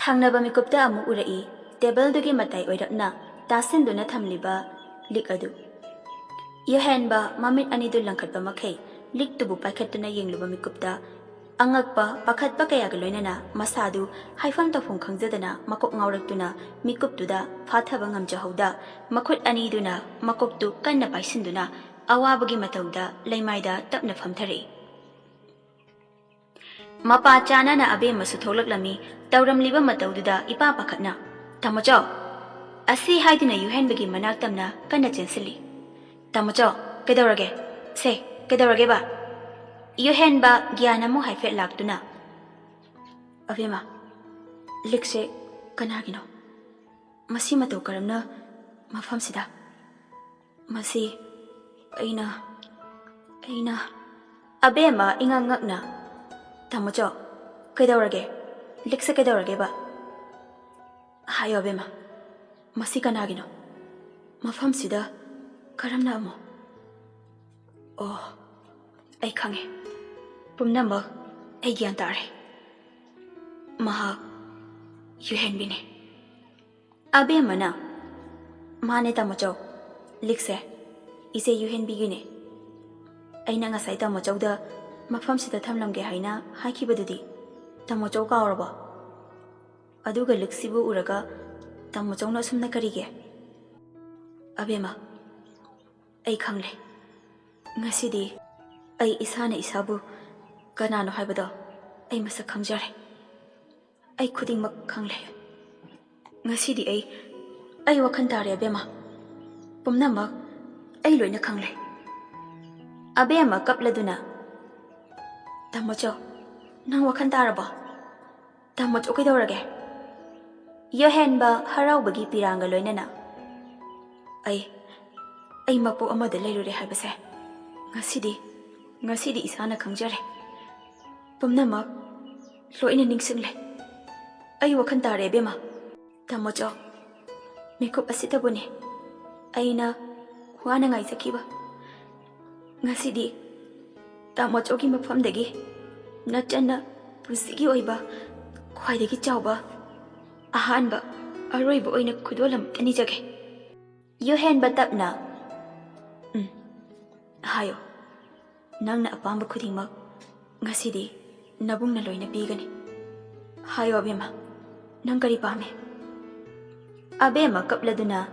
ꯊꯪꯅꯕ ꯃꯤꯀꯨꯞꯇ ꯑꯃꯨꯛ ꯎꯔꯛꯏ, ꯇꯦꯕꯜꯗꯨꯒꯤ ꯃꯇꯥꯏ ꯑꯣꯏꯔꯞꯅ ꯇꯥꯁꯤꯟꯗꯨꯅ ꯊꯝꯂꯤꯕ ꯂꯤꯛ ꯑꯗꯨ꯫ ꯌꯨꯍꯦꯟꯕ ꯃꯃꯤꯠ ꯑꯅꯤꯗꯨ ꯂꯪꯈꯠꯄ ꯃꯈꯩ ꯂꯤꯛꯇꯨꯕꯨ ꯄꯥꯏꯈꯠꯇꯨꯅ ꯌꯦꯡꯂꯨꯕ ꯃꯤꯀꯨꯞꯇ ꯑꯉꯛꯄ, ꯄꯥꯈꯠꯄ ꯀꯌꯥꯒ ꯂꯣꯏꯅꯅ ꯃꯁꯥꯗꯨ ꯍꯥꯏꯐꯝ ꯇꯧꯐꯝ ꯈꯪꯖꯗꯅ ꯃꯀꯣꯛ ꯉꯥꯎꯔꯛꯇꯨꯅ ꯃꯤꯀꯨꯞꯇꯨꯗ ꯐꯥꯊꯕ ꯉꯝꯖꯍꯧꯗ ꯃꯈꯨꯠ ꯑꯅꯤꯗꯨꯅ ꯃꯀꯣꯛꯇꯨ ꯀꯟꯅ ꯄꯥꯏꯁꯤꯟꯗꯨꯅ ꯑꯋꯥꯕꯒꯤ ꯃꯇꯧꯗ ꯂꯩꯃꯥꯏꯗ ꯇꯞꯅ ꯐꯝꯊꯔꯛꯏ꯫ ꯃꯄꯥ ꯆꯥꯅꯅ ꯑꯕꯦꯝꯃꯁꯨ ꯊꯣꯛꯂꯛꯂꯝꯃꯤ꯫ ꯇꯧꯔꯝꯂꯤꯕ ꯃꯇꯧꯗꯨꯗ ꯏꯄꯥ ꯄꯥꯈꯠꯅ, "ꯇꯥꯃꯣꯆꯧ!" ꯑꯁꯤ ꯍꯥꯏꯗꯨꯅ ꯌꯨꯍꯦꯟꯕꯒꯤ ꯃꯅꯥꯛ ꯇꯝꯅ ꯀꯟꯅ ꯆꯦꯟꯁꯤꯜꯂꯤ꯫ "ꯇꯥꯃꯣꯆꯧ, ꯀꯩꯗꯧꯔꯒꯦ? ꯁꯦ, ꯀꯩꯗꯧꯔꯒꯦꯕ?" ꯌꯨꯍꯦꯟꯕ ꯒ꯭ꯌꯥꯟ ꯑꯃꯨꯛ ꯍꯥꯏꯐꯦꯠ ꯂꯥꯛꯇꯨꯅ, "ꯑꯕꯦꯝꯃ, ꯂꯤꯛꯁꯦ ꯀꯅꯥꯒꯤꯅꯣ? ꯃꯁꯤ ꯃꯇꯧ ꯀꯔꯝꯅ ꯃꯐꯝꯁꯤꯗ?" "ꯃꯁꯤ ꯑꯩꯅ, ꯑꯩꯅ..." ꯑꯕꯦꯝꯃ ꯏꯉꯛ ꯉꯛꯅ, "ꯇꯥꯃꯣꯆꯧ, ꯀꯩꯗꯧꯔꯒꯦ? ꯂꯤꯛꯁꯦ ꯀꯩꯗꯧꯔꯒꯦꯕ? ꯍꯥꯏꯌꯣ ꯑꯕꯦꯝꯃ, ꯃꯁꯤ ꯀꯅꯥꯒꯤꯅꯣ? ꯃꯐꯝꯁꯤꯗ ꯀꯔꯝꯅ ꯑꯃꯨꯛ..." "ꯑꯣ, ꯑꯩ ꯈꯪꯉꯦ꯫ ꯄꯨꯝꯅꯃꯛ ꯑꯩ ꯒ꯭ꯌꯥꯟ ꯇꯥꯔꯦ꯫ ꯃꯍꯥꯛ ꯌꯨꯍꯦꯟꯕꯤꯅꯤ꯫" ꯑꯕꯦꯝꯃꯅ, "ꯃꯥꯅꯦ ꯇꯥꯃꯣꯆꯧ, ꯂꯤꯛꯁꯦ ꯏꯆꯦ ꯌꯨꯍꯦꯟꯕꯤꯒꯤꯅꯦ꯫ ꯑꯩꯅ ꯉꯁꯥꯏ ꯇꯥꯃꯣꯆꯧꯗ ꯃꯐꯝꯁꯤꯗ ꯊꯝꯂꯝꯒꯦ ꯍꯥꯏꯅ ꯍꯥꯏꯈꯤꯕꯗꯨꯗꯤ ꯇꯥꯃꯣꯆꯧ ꯀꯥꯎꯔꯕꯣ? ꯑꯗꯨꯒ ꯂꯤꯛꯁꯤꯕꯨ ꯎꯔꯒ ꯇꯥꯃꯣꯆꯧꯅ ꯑꯁꯨꯝꯅ ꯀꯔꯤꯒꯤ?" "ꯑꯕꯦꯝꯃ, ꯑꯩ ꯈꯪꯂꯦ꯫ ꯉꯁꯤꯗꯤ ꯑꯩ ꯏꯁꯥꯅ ꯏꯁꯥꯕꯨ ꯀꯅꯥꯅꯣ ꯍꯥꯏꯕꯗꯣ ꯑꯩ ꯃꯁꯛ ꯈꯪꯖꯔꯦ꯫ ꯑꯩ ꯈꯨꯗꯤꯡꯃꯛ ꯈꯪꯂꯦ꯫ ꯉꯁꯤꯗꯤ ꯑꯩ, ꯑꯩ ꯋꯥꯈꯜ ꯇꯥꯔꯦ ꯑꯕꯦꯝꯃ꯫ ꯄꯨꯝꯅꯃꯛ ꯑꯩ ꯂꯣꯏꯅ ꯈꯪꯂꯦ꯫" ꯑꯕꯦꯝꯃ ꯀꯞꯂꯗꯨꯅ, "ꯇꯥꯃꯣꯆꯧ, ꯅꯪ ꯋꯥꯈꯜ ꯇꯥꯔꯕꯣ? ꯇꯥꯃꯣꯆꯧ ꯀꯩꯗꯧꯔꯒꯦ?" ꯌꯣꯍꯦꯟꯕ ꯍꯔꯥꯎꯕꯒꯤ ꯄꯤꯔꯥꯡꯒ ꯂꯣꯏꯅꯅ, "ꯑꯩ, ꯑꯩ ꯃꯄꯣꯛ ꯑꯃꯗ ꯂꯩꯔꯨꯔꯦ ꯍꯥꯏꯕꯁꯦ ꯉꯁꯤꯗꯤ, ꯉꯁꯤꯗꯤ ꯏꯁꯥꯅ ꯈꯪꯖꯔꯦ꯫ ꯄꯨꯝꯅꯃꯛ ꯂꯣꯏꯅ ꯅꯤꯡꯁꯤꯡꯂꯦ꯫ ꯑꯩ ꯋꯥꯈꯜ ꯇꯥꯔꯦ ꯏꯕꯦꯝꯃ꯫ ꯇꯥꯃꯣꯆꯧ, ꯃꯤꯀꯨꯞ ꯑꯁꯤꯗꯕꯨꯅꯤ ꯑꯩꯅ ꯋꯥꯅ ꯉꯥꯏꯖꯈꯤꯕ꯫ ꯉꯁꯤꯗꯤ ꯇꯥꯃꯣꯆꯧꯒꯤ ꯃꯐꯝꯗꯒꯤ ꯅꯆꯟꯅ ꯄꯨꯟꯁꯤꯒꯤ ꯑꯣꯏꯕ ꯈ꯭ꯋꯥꯏꯗꯒꯤ ꯆꯥꯎꯕ ꯑꯍꯥꯟꯕ ꯑꯔꯣꯏꯕ ꯑꯣꯏꯅ ꯈꯨꯗꯣꯜ ꯑꯃꯠꯇ ꯅꯤꯖꯒꯦ꯫" ꯌꯨꯍꯦꯟꯕ ꯇꯞꯅ, "ꯎꯝ, ꯍꯥꯏꯌꯣ꯫ ꯅꯪꯅ ꯑꯄꯥꯝꯕ ꯈꯨꯗꯤꯡꯃꯛ ꯉꯁꯤꯗꯤ ꯅꯕꯨꯡꯅ ꯂꯣꯏꯅ ꯄꯤꯒꯅꯤ꯫ ꯍꯥꯏꯌꯣ ꯑꯕꯦꯝꯃ, ꯅꯪ ꯀꯔꯤ ꯄꯥꯝꯃꯤ?" ꯑꯕꯦꯝꯃ ꯀꯞꯂꯗꯨꯅ,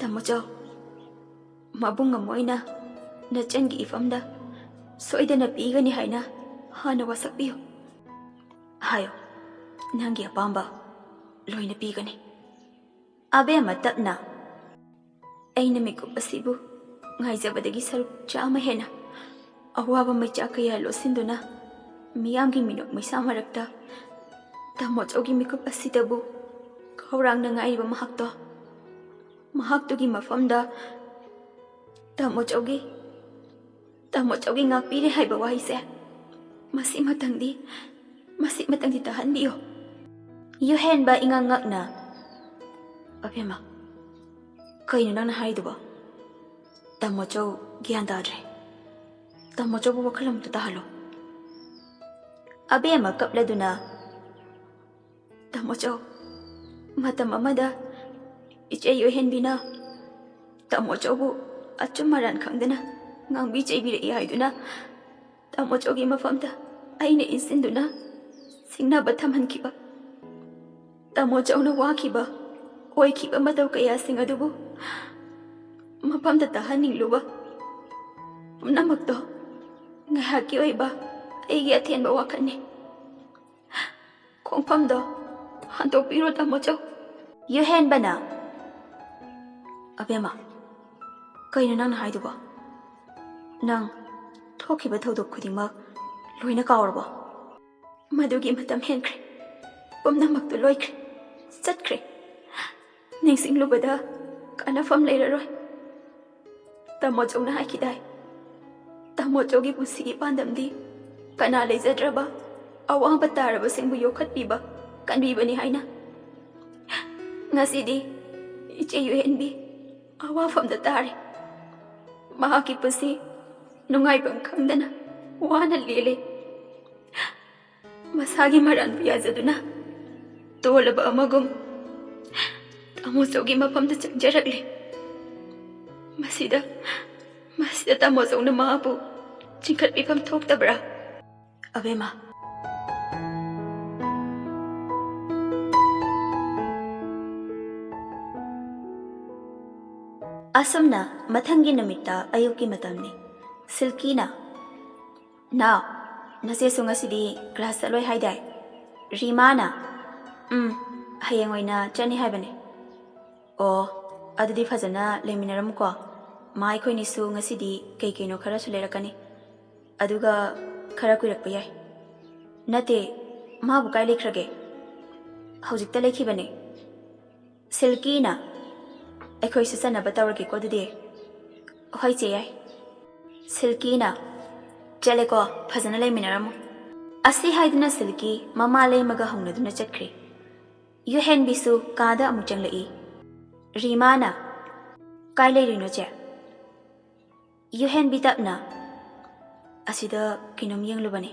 "ꯇꯥꯃꯣꯆꯧ, ꯃꯕꯨꯡ ꯑꯃ ꯑꯣꯏꯅ ꯅꯆꯟꯒꯤ ꯏꯐꯝꯗ ꯁꯣꯏꯗꯅ ꯄꯤꯒꯅꯤ ꯍꯥꯏꯅ ꯍꯥꯟꯅ ꯋꯥꯁꯛꯄꯤꯌꯨ꯫ ꯍꯥꯏꯌꯨ, ꯅꯪꯒꯤ ꯑꯄꯥꯝꯕ ꯂꯣꯏꯅ ꯄꯤꯒꯅꯤ꯫" ꯑꯕꯦꯝꯃ ꯇꯞꯅ, "ꯑꯩꯅ ꯃꯤꯀꯨꯞ ꯑꯁꯤꯕꯨ ꯉꯥꯏꯖꯕꯗꯒꯤ ꯁꯔꯨꯛ ꯆꯥꯝꯃ ꯍꯦꯟꯅ ꯑꯋꯥꯕ ꯃꯩꯆꯥꯛ ꯀꯌꯥ ꯂꯣꯠꯁꯤꯟꯗꯨꯅ ꯃꯤꯌꯥꯝꯒꯤ ꯃꯤꯅꯣꯛ ꯃꯩꯁꯥ ꯃꯔꯛꯇ ꯇꯥꯃꯣꯆꯧꯒꯤ ꯃꯤꯀꯨꯞ ꯑꯁꯤꯗꯕꯨ ꯈꯧꯔꯥꯡꯅ ꯉꯥꯏꯔꯤꯕ ꯃꯍꯥꯛꯇꯣ, ꯃꯍꯥꯛꯇꯨꯒꯤ ꯃꯐꯝꯗ ꯇꯥꯃꯣꯆꯧꯒꯤ, ꯇꯥꯃꯣꯆꯧꯒꯤ ꯉꯥꯛꯄꯤꯔꯦ ꯍꯥꯏꯕ ꯋꯥꯍꯩꯁꯦ ꯃꯁꯤꯃꯇꯪꯗꯤ, ꯃꯁꯤꯃꯇꯪꯗꯤ ꯇꯥꯍꯟꯕꯤꯌꯨ꯫ ꯌꯨꯍꯦꯟꯕ ꯏꯉꯛ ꯉꯛꯅ, "ꯑꯕꯦꯝꯃ, ꯀꯩꯅꯣ ꯅꯪꯅ ꯍꯥꯏꯗꯨꯕꯣ? ꯇꯥꯃꯣꯆꯧ ꯒ꯭ꯌꯥꯟ ꯇꯥꯗ꯭ꯔꯦ꯫ ꯇꯥꯃꯣꯆꯧꯕꯨ ꯋꯥꯈꯜ ꯑꯃꯨꯛꯇ ꯇꯥꯍꯜꯂꯣ꯫" ꯑꯕꯦꯝꯃ ꯀꯞꯂꯗꯨꯅ, "ꯇꯥꯃꯣꯆꯧ, ꯃꯇꯝ ꯑꯃꯗ ꯏꯆꯦ ꯌꯨꯍꯦꯟꯕꯤꯅ ꯇꯥꯃꯣꯆꯧꯕꯨ ꯑꯆꯨꯝ ꯑꯔꯥꯟ ꯈꯪꯗꯅ ꯉꯥꯡꯕꯤ ꯆꯩꯕꯤꯔꯛꯏ ꯍꯥꯏꯗꯨꯅ ꯇꯥꯃꯣꯆꯧꯒꯤ ꯃꯐꯝꯗ ꯑꯩꯅ ꯏꯟꯁꯤꯟꯗꯨꯅ ꯁꯤꯡꯅꯕ ꯊꯝꯍꯟꯈꯤꯕ, ꯇꯥꯃꯣꯆꯧꯅ ꯋꯥꯈꯤꯕ, ꯑꯣꯏꯈꯤꯕ ꯃꯇꯧ ꯀꯌꯥꯁꯤꯡ ꯑꯗꯨꯕꯨ ꯃꯐꯝꯗ ꯇꯥꯍꯟꯅꯤꯡꯂꯨꯕ ꯄꯨꯝꯅꯃꯛꯇꯣ ꯉꯥꯏꯍꯥꯛꯀꯤ ꯑꯣꯏꯕ ꯑꯩꯒꯤ ꯑꯊꯦꯟꯕ ꯋꯥꯈꯜꯅꯤ꯫ ꯈꯣꯡꯐꯝꯗꯣ ꯍꯟꯗꯣꯛꯄꯤꯔꯣ, ꯇꯥꯃꯣꯆꯧ꯫" ꯌꯨꯍꯦꯟꯕꯅ, "ꯑꯕꯦꯝꯃ, ꯀꯩꯅꯣ ꯅꯪꯅ ꯍꯥꯏꯗꯨꯕꯣ? ꯅꯪ ꯊꯣꯛꯈꯤꯕ ꯊꯧꯗꯣꯛ ꯈꯨꯗꯤꯡꯃꯛ ꯂꯣꯏꯅ ꯀꯥꯎꯔꯕꯣ?" "ꯃꯗꯨꯒꯤ ꯃꯇꯝ ꯍꯦꯟꯈ꯭ꯔꯦ꯫ ꯄꯨꯝꯅꯃꯛꯇꯨ ꯂꯣꯏꯈ꯭ꯔꯦ, ꯆꯠꯈ꯭ꯔꯦ꯫ ꯅꯤꯡꯁꯤꯡꯂꯨꯕꯗ ꯀꯥꯟꯅꯐꯝ ꯂꯩꯔꯔꯣꯏ꯫ ꯇꯥꯃꯣꯆꯧꯅ ꯍꯥꯏꯈꯤꯗꯥꯏ, ꯇꯥꯃꯣꯆꯧꯒꯤ ꯄꯨꯟꯁꯤꯒꯤ ꯄꯥꯟꯗꯝꯗꯤ ꯀꯅꯥ ꯂꯩꯖꯗ꯭ꯔꯕ ꯑꯋꯥꯕ ꯇꯥꯔꯕꯁꯤꯡꯕꯨ ꯌꯣꯛꯈꯠꯄꯤꯕ, ꯀꯟꯕꯤꯕꯅꯤ ꯍꯥꯏꯅ? ꯉꯁꯤꯗꯤ ꯏꯆꯦ ꯌꯨꯍꯦꯟꯕꯤ ꯑꯋꯥꯐꯝꯗ ꯇꯥꯔꯦ꯫ ꯃꯍꯥꯛꯀꯤ ꯄꯨꯟꯁꯤ ꯅꯨꯡꯉꯥꯏꯐꯝ ꯈꯪꯗꯅ ꯋꯥꯅ ꯂꯦꯜꯂꯦ꯫ ꯃꯁꯥꯒꯤ ꯃꯔꯥꯟꯕꯨ ꯌꯥꯖꯗꯨꯅ ꯇꯣꯜꯂꯕ ꯑꯃꯒꯨꯝ ꯇꯥꯃꯣꯆꯧꯒꯤ ꯃꯐꯝꯗ ꯆꯪꯖꯔꯛꯂꯦ꯫ ꯃꯁꯤꯗ, ꯃꯁꯤꯗ ꯇꯥꯃꯣꯆꯧꯅ ꯃꯍꯥꯛꯄꯨ ꯆꯤꯡꯈꯠꯄꯤꯐꯝ ꯊꯣꯛꯇꯕ꯭ꯔꯥ?" ꯑꯕꯦꯝꯃ꯫ ꯑꯁꯨꯝꯅ ꯃꯊꯪꯒꯤ ꯅꯨꯃꯤꯠꯇ ꯑꯌꯨꯛꯀꯤ ꯃꯇꯝꯅꯤ꯫ ꯁꯤꯜꯀꯤꯅ, "ꯅꯥꯎ, ꯅꯆꯦꯁꯨ ꯉꯁꯤꯗꯤ ꯀ꯭ꯂꯥꯁ ꯆꯠꯂꯣꯏ ꯍꯥꯏꯗꯥꯏ?" ꯔꯤꯃꯥꯅ, "ꯎꯝ, ꯍꯌꯦꯡ ꯑꯣꯏꯅ ꯆꯠꯅꯤ ꯍꯥꯏꯕꯅꯦ꯫" "ꯑꯣ, ꯑꯗꯨꯗꯤ ꯐꯖꯅ ꯂꯩꯃꯤꯟꯅꯔꯝꯃꯨꯀꯣ꯫ ꯃꯥ ꯑꯩꯈꯣꯏꯅꯤꯁꯨ ꯉꯁꯤꯗꯤ ꯀꯩ ꯀꯩꯅꯣ ꯈꯔꯁꯨ ꯂꯩꯔꯛꯀꯅꯤ꯫ ꯑꯗꯨꯒ ꯈꯔ ꯀꯨꯏꯔꯛꯄ ꯌꯥꯏ꯫ ꯅꯠꯇꯦ, ꯃꯥꯕꯨ ꯀꯥꯏ ꯂꯩꯈ꯭ꯔꯒꯦ? ꯍꯧꯖꯤꯛꯇ ꯂꯩꯈꯤꯕꯅꯦ꯫ ꯁꯤꯜꯀꯤꯅ, "ꯑꯩꯈꯣꯏꯁꯨ ꯆꯠꯅꯕ ꯇꯧꯔꯒꯦꯀꯣ ꯑꯗꯨꯗꯤ꯫" "ꯍꯣꯏ ꯆꯦ, ꯌꯥꯏ꯫" ꯁꯤꯜꯀꯤꯅ, "ꯆꯠꯂꯦꯀꯣ, ꯐꯖꯅ ꯂꯩꯃꯤꯟꯅꯔꯝꯃꯨ꯫" ꯑꯁꯤ ꯍꯥꯏꯗꯨꯅ ꯁꯤꯜꯀꯤ ꯃꯃꯥ ꯂꯩꯃꯒ ꯍꯧꯅꯗꯨꯅ ꯆꯠꯈ꯭ꯔꯦ꯫ ꯌꯨꯍꯦꯟꯕꯤꯁꯨ ꯀꯥꯗ ꯑꯃꯨꯛ ꯆꯪꯂꯛꯏ꯫ ꯔꯤꯃꯥꯅ, "ꯀꯥꯏ ꯂꯩꯔꯨꯏꯅꯣ ꯆꯦ?" ꯌꯨꯍꯦꯟꯕꯤ ꯇꯞꯅ, "ꯑꯁꯤꯗ ꯀꯩꯅꯣꯝ ꯌꯦꯡꯂꯨꯕꯅꯦ꯫"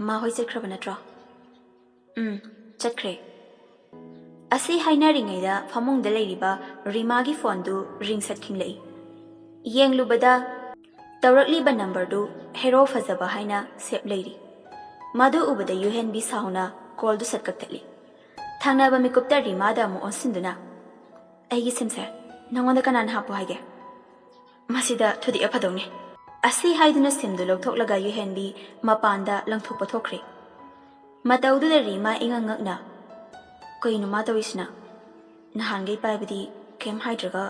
"ꯃꯥ ꯍꯣꯏ ꯆꯠꯈ꯭ꯔꯕ ꯅꯠꯇ꯭ꯔꯣ?" "ꯎꯝ, ꯆꯠꯈ꯭ꯔꯦ꯫" ꯑꯁꯤ ꯍꯥꯏꯅꯔꯤꯉꯩꯗ ꯐꯃꯨꯡꯗ ꯂꯩꯔꯤꯕ ꯔꯤꯃꯥꯒꯤ ꯐꯣꯟꯗꯨ ꯔꯤꯡ ꯁꯠ ꯈꯤꯡꯂꯛꯏ꯫ ꯌꯦꯡꯂꯨꯕꯗ ꯇꯧꯔꯛꯂꯤꯕ ꯅꯝꯕꯔꯗꯨ ꯍꯦꯔꯣ ꯐꯖꯕ ꯍꯥꯏꯅ ꯁꯦꯞ ꯂꯩꯔꯤ꯫ ꯃꯗꯨ ꯎꯕꯗ ꯌꯨꯍꯦꯟꯕꯤ ꯁꯥꯎꯅ ꯀꯣꯜꯗꯨ ꯁꯠ ꯀꯛꯊꯠꯂꯤ꯫ ꯊꯪꯅꯕ ꯃꯤꯀꯨꯞꯇ ꯔꯤꯃꯥꯗ ꯑꯃꯨꯛ ꯑꯣꯟꯁꯤꯟꯗꯨꯅ, "ꯑꯩꯒꯤ ꯁꯤꯝꯁꯦ ꯅꯉꯣꯟꯗ ꯀꯅꯥꯅ ꯍꯥꯞꯄꯣ ꯍꯥꯏꯒꯦ? ꯃꯁꯤꯗ ꯊꯨꯗꯦꯛꯑ ꯐꯗꯧꯅꯤ꯫" ꯑꯁꯤ ꯍꯥꯏꯗꯨꯅ ꯁꯤꯝꯗꯨ ꯂꯧꯊꯣꯛꯂꯒ ꯌꯨꯍꯦꯟꯕꯤ ꯃꯄꯥꯟꯗ ꯂꯪꯊꯣꯛꯄ ꯊꯣꯛꯈ꯭ꯔꯦ꯫ ꯃꯇꯧꯗꯨꯗ ꯔꯤꯃꯥ ꯏꯉꯛ ꯉꯛꯅ, "ꯀꯩꯅꯣ ꯃꯥ ꯇꯧꯔꯤꯁꯤꯅ? ꯅꯍꯥꯟꯈꯩ ꯄꯥꯏꯕꯗꯤ ꯀꯩꯝ ꯍꯥꯏꯗ꯭ꯔꯒ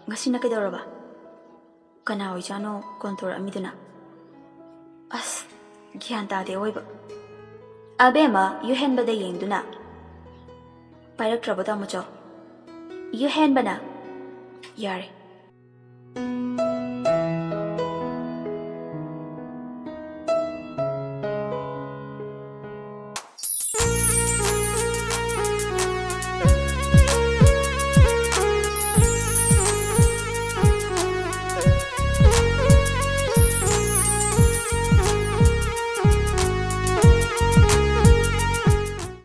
ꯉꯁꯤꯅ ꯀꯩꯗꯧꯔꯕ? ꯀꯅꯥ ꯑꯣꯏꯖꯥꯠꯅꯣ ꯀꯣꯟ ꯇꯧꯔꯛꯑꯝꯃꯤꯗꯨꯅ? ꯑꯁ, ꯒ꯭ꯌꯥꯟ ꯇꯥꯗꯦ ꯑꯑꯣꯏꯕ꯫" ꯑꯕꯦꯝꯃ ꯌꯨꯍꯦꯟꯕꯗ ꯌꯦꯡꯗꯨꯅ, "ꯄꯥꯏꯔꯛꯇ꯭ꯔꯕꯣ ꯇꯥꯃꯣꯆꯧ?" ꯌꯨꯍꯦꯟꯕꯅ, "ꯌꯥꯔꯦ,